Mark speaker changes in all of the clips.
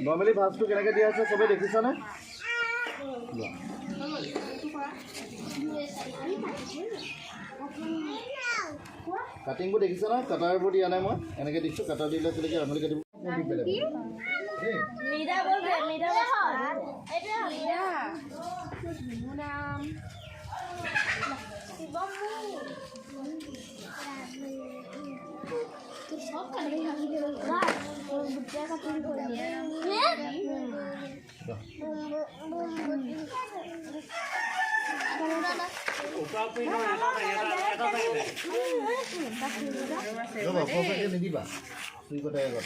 Speaker 1: Normally ভাঁজটো কেনেকৈ দিয়া হৈছে চবেই দেখিছানে? লোৱা। কাটিংবোৰ দেখিছা নহয়? কাটাৰবোৰ দিয়া নাই মই, এনেকৈ দিছোঁ। কাটাৰ দিলে তেনেকৈ আঙুলি কাটিব দি পেলাই দেই। ৰ'বা, সঁচাকৈ নিদিবা চুই কটাই আগত।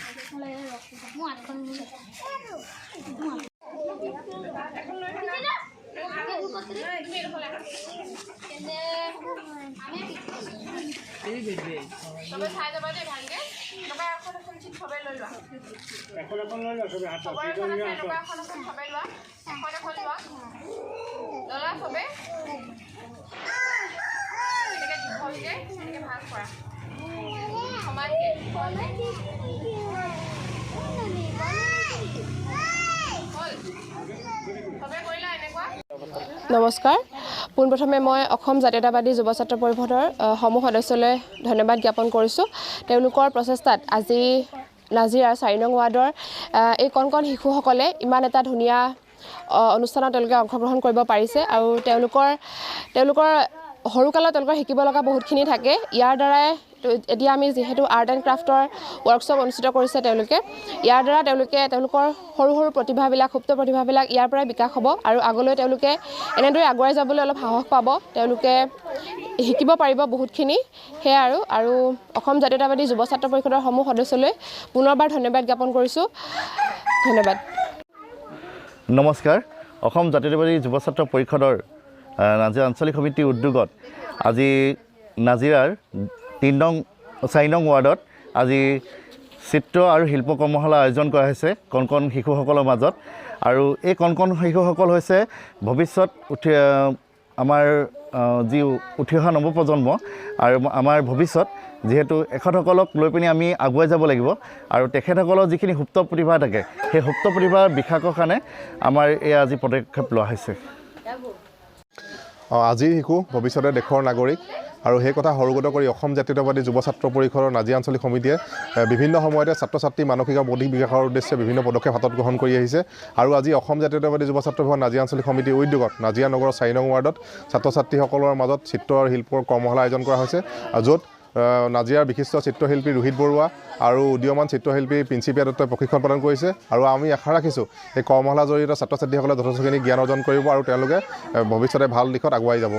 Speaker 2: নমস্কাৰ। পোনপ্ৰথমে মই অসম জাতীয়তাবাদী যুৱ ছাত্ৰ পৰিষদৰ সমূহ সদস্যলৈ ধন্যবাদ জ্ঞাপন কৰিছোঁ। তেওঁলোকৰ প্ৰচেষ্টাত আজি নাজিৰাৰ 4 নং ৱাৰ্ডৰ এই কণ কণ শিশুসকলে ইমান এটা ধুনীয়া অনুষ্ঠানত তেওঁলোকে অংশগ্ৰহণ কৰিব পাৰিছে আৰু তেওঁলোকৰ সৰুকালত তেওঁলোকৰ শিকিব লগা বহুতখিনি থাকে। ইয়াৰ দ্বাৰাই এতিয়া আমি যিহেতু আৰ্ট এণ্ড ক্ৰাফ্টৰ ৱৰ্কশ্বপ অনুষ্ঠিত কৰিছে তেওঁলোকে, ইয়াৰ দ্বাৰা তেওঁলোকে তেওঁলোকৰ সৰু সৰু প্ৰতিভাবিলাক, সুপ্ত প্ৰতিভাবিলাক ইয়াৰ পৰাই বিকাশ হ'ব আৰু আগলৈ তেওঁলোকে এনেদৰে আগুৱাই যাবলৈ অলপ সাহস পাব, তেওঁলোকে শিকিব পাৰিব বহুতখিনি। সেয়া আৰু অসম জাতীয়তাবাদী যুৱ ছাত্ৰ পৰিষদৰ সমূহ সদস্যলৈ পুনৰবাৰ ধন্যবাদ জ্ঞাপন কৰিছোঁ। ধন্যবাদ।
Speaker 1: নমস্কাৰ। অসম জাতীয়তাবাদী যুৱ ছাত্ৰ পৰিষদৰ নাজিৰা আঞ্চলিক সমিতিৰ উদ্যোগত আজি নাজিৰাৰ 4 নং ৱাৰ্ডত আজি চিত্ৰ আৰু শিল্প কৰ্মশালা আয়োজন কৰা হৈছে কণ কণ শিশুসকলৰ মাজত। আৰু এই কণ কণ শিশুসকল হৈছে ভৱিষ্যত উঠি আমাৰ যি উঠি অহা নৱপ্ৰজন্ম আৰু আমাৰ ভৱিষ্যত, যিহেতু এখেতসকলক লৈ পিনি আমি আগুৱাই যাব লাগিব আৰু তেখেতসকলৰ যিখিনি সুপ্ত প্ৰতিভা থাকে সেই সুপ্ত প্ৰতিভাৰ বিকাশৰ কাৰণে আমাৰ এই আজি পদক্ষেপ লোৱা হৈছে।
Speaker 3: আজিৰ শিশু ভৱিষ্যতে দেশৰ নাগৰিক আৰু সেই কথা সৰোগত কৰি অসম জাতীয়তাবাদী যুৱ ছাত্ৰ পৰিষদৰ নাজিৰা আঞ্চলিক সমিতিয়ে বিভিন্ন সময়তে ছাত্ৰ ছাত্ৰীৰ মানসিক আৰু বৌদ্ধিক বিকাশৰ উদ্দেশ্যে বিভিন্ন পদক্ষেপ হাতত গ্ৰহণ কৰি আহিছে। আৰু আজি অসম জাতীয়তাবাদী যুৱ ছাত্ৰ পৰিষদ নাজিৰা আঞ্চলিক সমিতিৰ উদ্যোগত নাজিৰা নগৰৰ 4 নং ৱাৰ্ডত ছাত্ৰ ছাত্ৰীসকলৰ মাজত চিত্ৰ আৰু শিল্পৰ কৰ্মশালা আয়োজন কৰা হৈছে, য'ত নাজিৰাৰ বিশিষ্ট চিত্ৰশিল্পী ৰোহিত বৰুৱা আৰু উদীয়মান চিত্ৰশিল্পী প্ৰিন্সিপিয়া দত্তই প্ৰশিক্ষণ প্ৰদান কৰিছে। আৰু আমি আশা ৰাখিছোঁ এই কৰ্মশালাৰ জৰিয়তে ছাত্ৰ ছাত্ৰীসকলে যথেষ্টখিনি জ্ঞান অৰ্জন কৰিব আৰু তেওঁলোকে ভৱিষ্যতে ভাল দিশত আগুৱাই যাব।